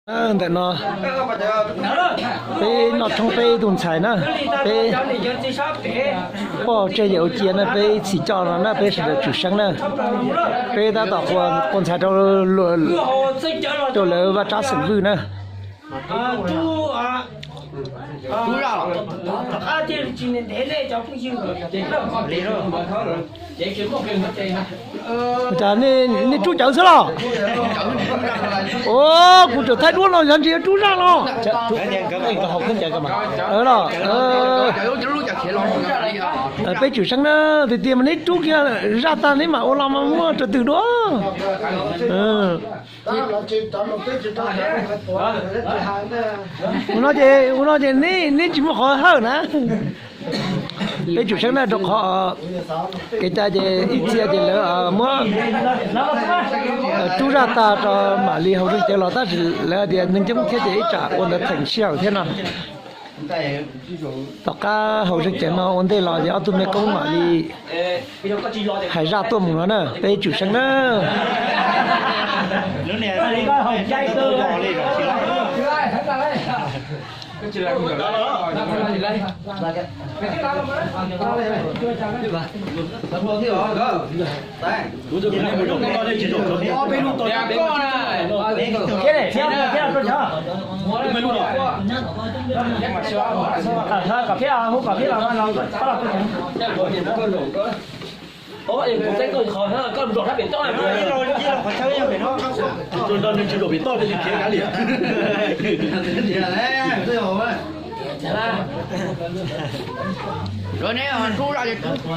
Ntawm no peb noj tshoob peb ib tug ntxhais na, peb poj tseg yawm ua cia na, peb ib txhis coj no na, peb sawv daws Tswm Seeb na. Peb tab tom qua ntxhais rau lawv vaj tsab xeem Vwj na. Cas nej rub cawv xwb los? Ua, kuv tseem thaij duab no yog ntsis yuav rub zaj los. Los, peb Tswm Seeb na, tiag tiag mas neb rub kiag zaj tag neb mam ua los mas muaj rau twg dua. Ua no ces, ua no ces neb, neb tsis muaj qhov hawj na. Peb Tswm Seeb na rau qhov kev cai ces ib txhia ces lawv muab rub zaj tag rau mam li haus zeeg cawv los, tab sis lawv tias neeg coob thiab ces ib tsam ua ntawd theem sij hawm thiab no. Tom qab haus zeeg cawv no ua ntej los ces ob tug me koob mam li hais zaj tuaj mus no na, peb Tswm Seeb na.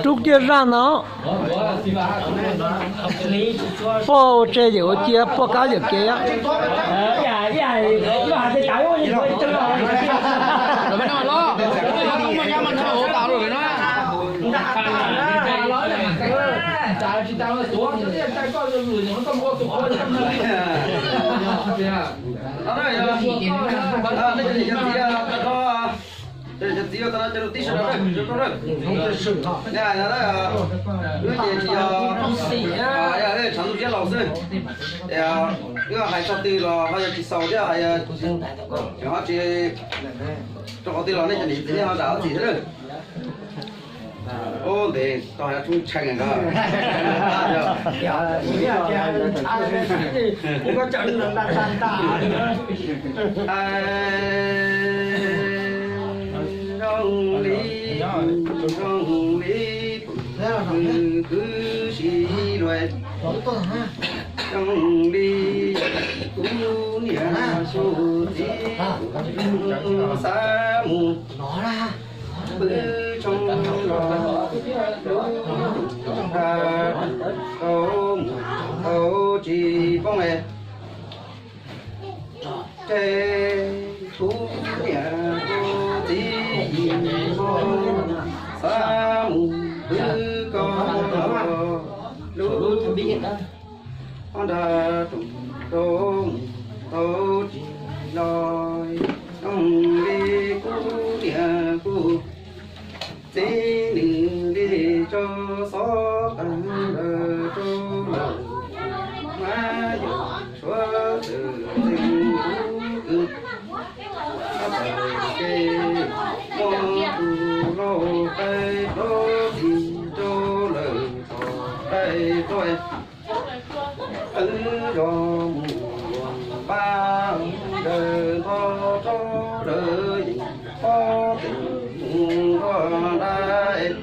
Rub kiag zaj no. Poj ua tseg yawm ua cia, poj kab yawm kev. Wb ces tsis yog tshav ntuj siab laus xwb, wb hais txog twg los ho yog tsis xaus thiab, ho tsis rau qhov twg los nej cov niam txiv nej ho zam txim thiab. Ub, ntev tau hais tshoob tshee ko. Zoo li, zoo li, kwv si luag, zoo li kuv niam su txiv, xav mus pw tshoob los, lub nra tau mus tau tsis poob es, ces kuv niam kuv txiv yim hmo xav mus pw koj los, lub nra tau mus tau tsis los, zoo li kuv niam kuv txiv nws li tso xov tag ntawd rau lawm, mas yog suav txawm txeeb kuv kwv, txawm ces muab tus lauj qaib plaub txis rau lawm, txog qaib plaub qeeb zos mus pab ntawd nto rau lawm, yeej pob tw mus nto nrad,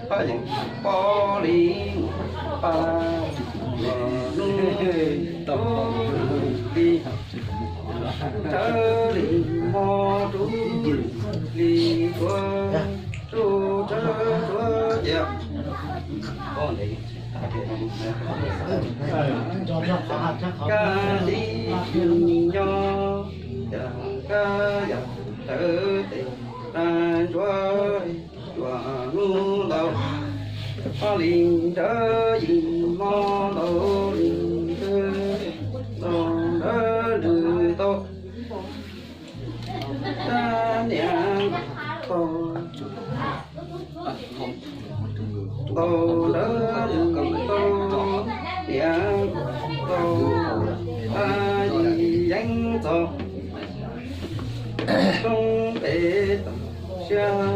pab yeej pob li mus pab los nub tau li, tawv li hmo rub li tuav, tsuj tawv tuav cia. Kab li nyob, yam kab yam tawv tes tag ntsuav, tsuas hnub ntau, ob li nrab yim hmo ntau li ntawd, ntau nrab lwm tau, dab niam tau, ntau nrab lwm tau, niam tau, dab yim yeeb txog roob pem toj siab,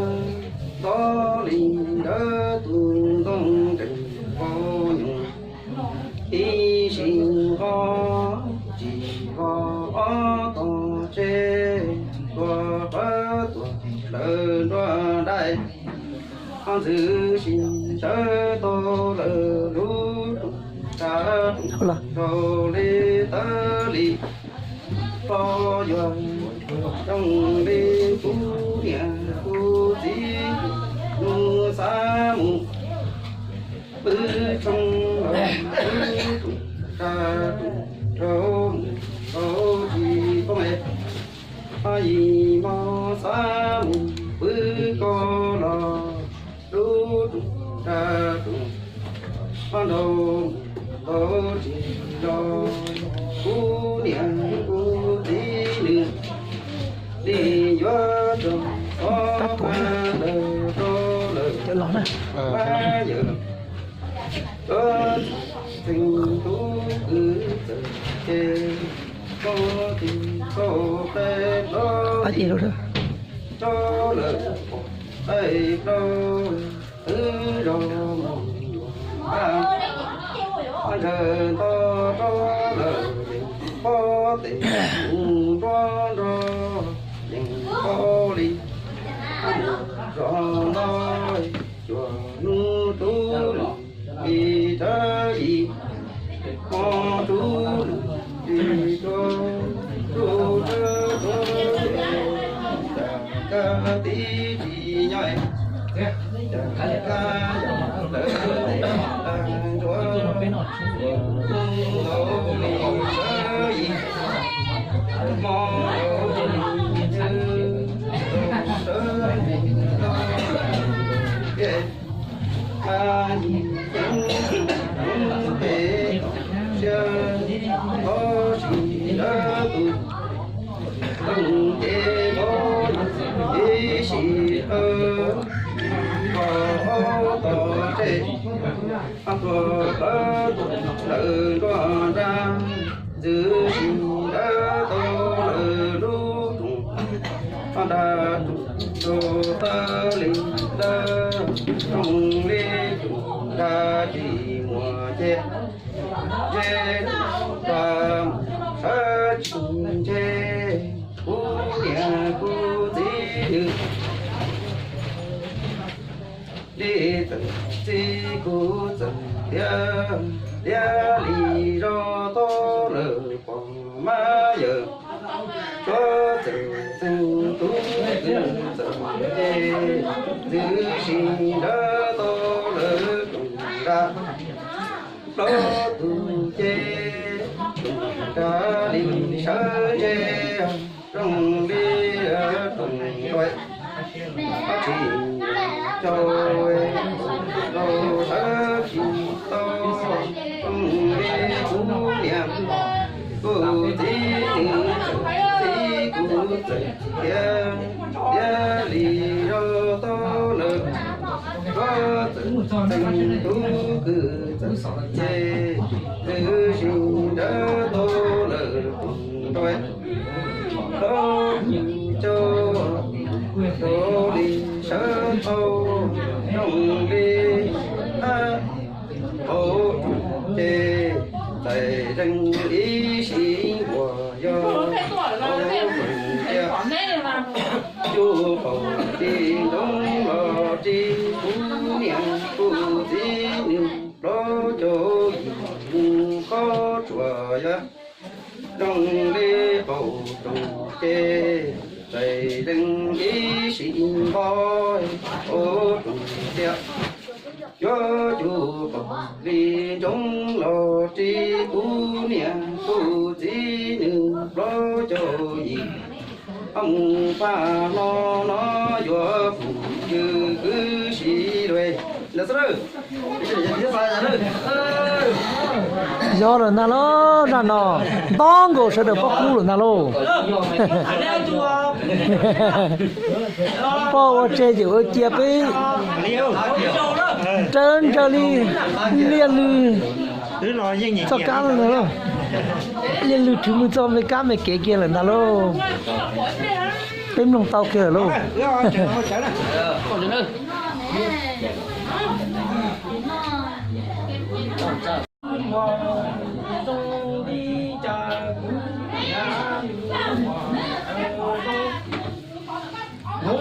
txog li ntawd tus ntoo nrees pos nyuj, ib sij nqos tsis vov ob tog tseg, tuag qawv tuag lawm nruab dais, ntxwv sis ntsawv tau lawm lub rooj tsa rooj rau li tawv li. Hlo yuav zoo li kuv niam kuv txiv, nus xav mus pw tshoob los lub rooj tsa rooj rau mus rau tsis poob es, yim mos xav mus pw koj los lub rooj tsa rooj nrau mus rau tsis los, kuv niam kuv txiv nws li yuav tso ob pab lawm rau lawm pab yawm, txog txheej tub kwv txawm ces, txog txheej txoj qe plaub tso lawm pom qaij plaub, twb zos mus yuav npaj, ntsawg nto rau lawm yeej pob tes mus nruab nrog yeej pob li, mus zos no cuag nub tub li tsawv yim, hmo tub li rau tub tsawv rau, cas kab tib tsis nyob, cas kab yog lawv tag nruab, nub tub li tsawv yim, hmo tub li tsawv, sawv tsis tau, mas yim pem siab, ob sij lawv tus tooj ces, ib sij qawv, koj ob tog tseg, tuag qawv tuag lawm nruab nrab, ntxwv sis ntsawv tau lawm lub rooj, nrab rooj rau tawv li ntawd, rooj li rooj nrab tsis muaj ces, ntshe nrab sawv tsis ntshe, kuv niam kuv txiv nws li txawm txij kuv txawm tiav, tiav li zos tau lawm pom mas yawm, tsuav txawm txeeg tub kwv txawm ces, ntxwv sis ntsawv tau lawm rooj nrab plaub tus ces, rooj nrab li sawv ntshe, rooj li rooj nrab, ob tsis cau rau sawv tsis tau, rooj li kuv niam kuv txiv nws txawm txij kuv txawm tiav, tiav li zos tau lawm, tsuav txawm txeeg tub kwv txawm ces, ntxwv sis ntsawv tau lawm rooj nrab, plaub cau rau li sawv tau, rooj li hab hauv rooj ces, txais zeeg ib sim npuas yog hauv rooj tiaj, cuj qaum li ntsoov los tsis, kuv niam kuv txiv nws plaub caug yim mus khob tsuas yog, rooj li qaum rooj ces, txais zeeg ib sim npo hauv rooj tiaj, yuav cuj qaum li ntsoov los tsis, kuv niam kuv txiv nws plaub caug yim, mus paj hlo no yuav phooj ywg kwv tij lawm ntag xwb. Yog lawm ntag lauj, zaj no nto nkaus sawv daws pob kub lawm ntag lauj. Poj ua tseg ces ua cia peb rawv ntsawg li liaj lw txoj kab ntag lauj. Liaj lwg rhwv mus txog me kab me kev kiag lawm ntag lauj. Peb mloog tau kiag lawm lauj.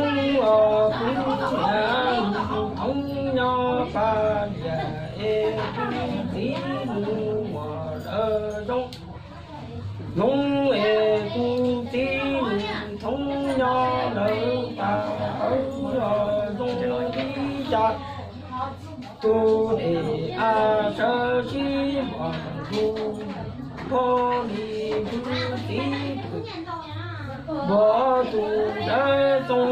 Hmoob, kuv niam nws thoob nyob Paj Lias es kuv txiv nws muaj lawv zoo. Hmoob es kuv txiv nws thoob nyob lawv paj hawv zoo li cas. Tus niam a sawv sib npog tus, pog li kuv txiv tus, npog tus dawb zoo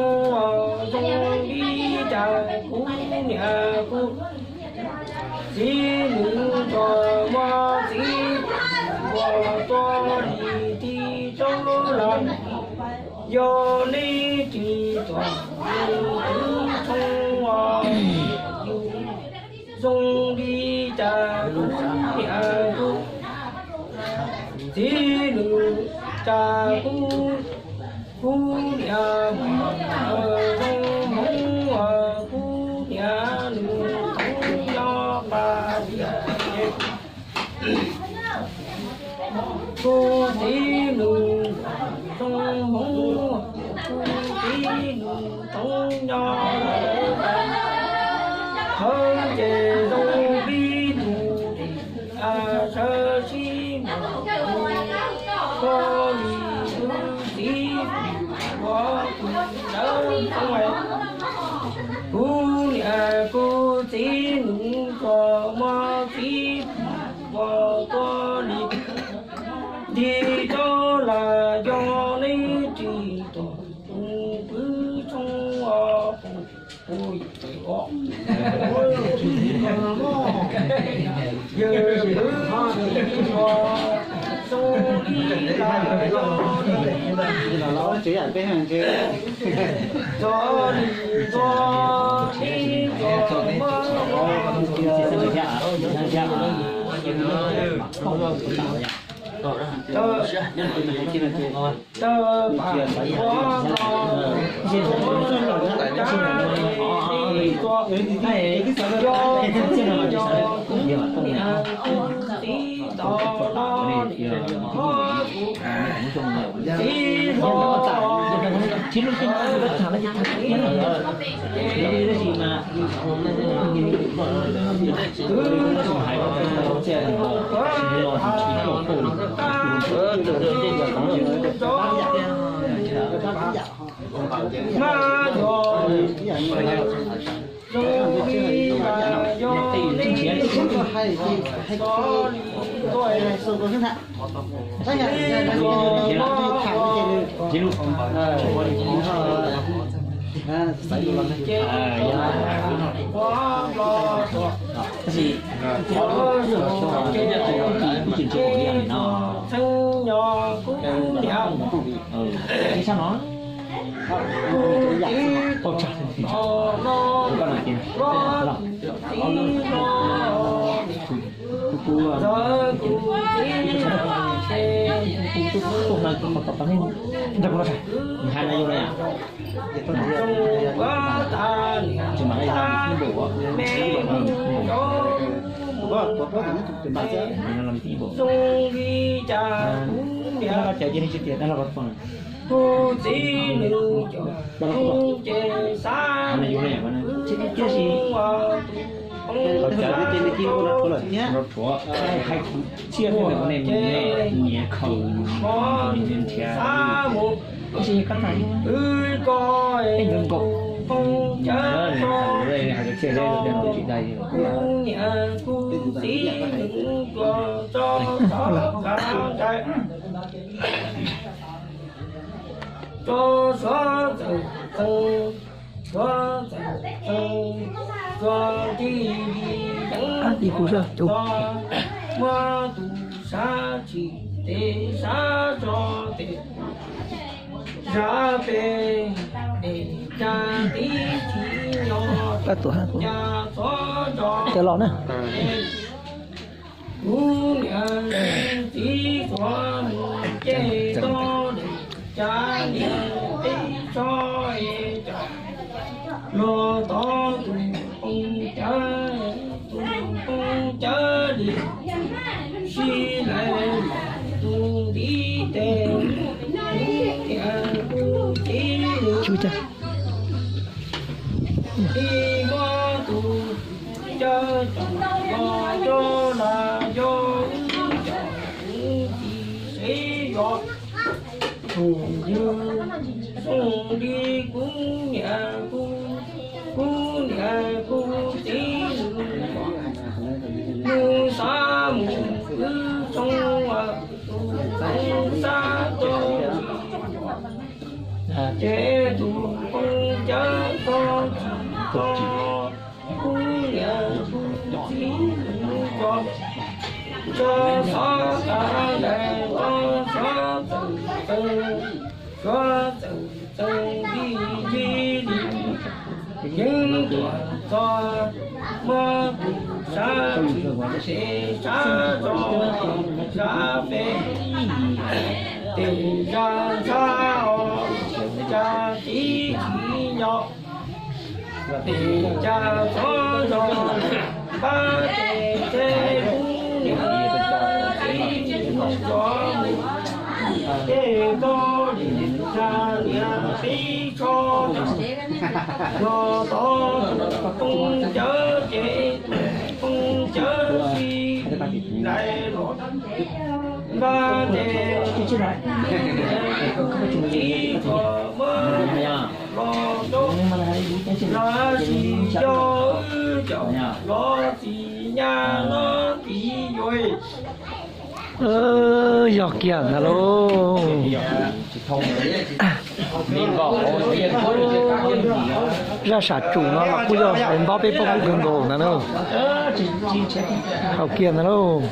zoo li cas. Kuv niam kuv txiv nws txom mos txiv ua tuaj li ti rau lawm. Yog nej tsis tuaj, yus twb tshoob os, yus zoo li cas kuv niam kuv txiv nws cas kuv, kuv niam mas zoo Hmoob os, kuv niam nws thoob nyob Paj Lias. Kuv txiv nws zoo Hmoob, kuv txiv nws thoob nyob lawv paj hawv ces zoo li tus niam a sawv sib npog tus, pog li kuv txiv ua tus dawb zoo. Kuv niam kuv txiv nws txom mos txiv ua tuaj li ti rau lawm. Yog nej tsis tuaj, kuv pw tshoob os, kuv pw tsis os, yus pw tsis os, zoo li cas yog txom li txom tib txom mab. Kuv txiv nws cov kuv ces xav mus tus poob xav mus tus poob ces xav mus wb ko tus poob cawv tso, kuv niam kuv txiv nws tuaj tso txog kav ntawd. Tso suav txawm txeev, suav txawm txeev, tso tij li yeeb tso, muab tus sab tsim tes sab tso tes, sab pem es cas tib tsis nyob, cas txhob tso tes. Kuv niam kuv txiv txuas mus ces tod, cas niam peb tso es cov los tod tus phooj cawv, tus phooj cawv li sib laim tus ntiv tes, kuv niam kuv txiv mus. Ib muab tus cawv coj los coj los yog wb cov kwv tij sev zos, tus yawg Xyooj Lis kuv niam kuv, kuv niam kuv txiv nws xav mus wb tsoom, tus tsoom xav tau ces tus phooj cawv txog tsis txog, kuv niam kuv txiv nws tso, tso xov tas ntais, tso xov txawm txawm, tso txawm txawm li li li. Yeej tuaj txog muab tus sab tw, tes sab tso, sab pem, tes zaj ntxhab os, cas tib tsis nco, tes cas txhob zog, npab tes teb kuv niam txiv tso mus, ces tau li cas niam txiv tso, los tod tus phooj cawv ces tus phooj cawv sib laim los, npab tes txiv tso muab los rau, los sis yog wb cov los txiv nyab los txiv yuav. Yog kiag ntag lauj. Zaj sam tsum no los kuj yog hauv npab peb poj koob kawg nkaus ntag na. Haum kiag ntag lauj.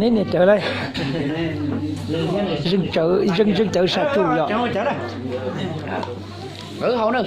Neb niam cawv lauj. Zeej cawv, zeej, zeej cawv sam tsum yom. Haum na.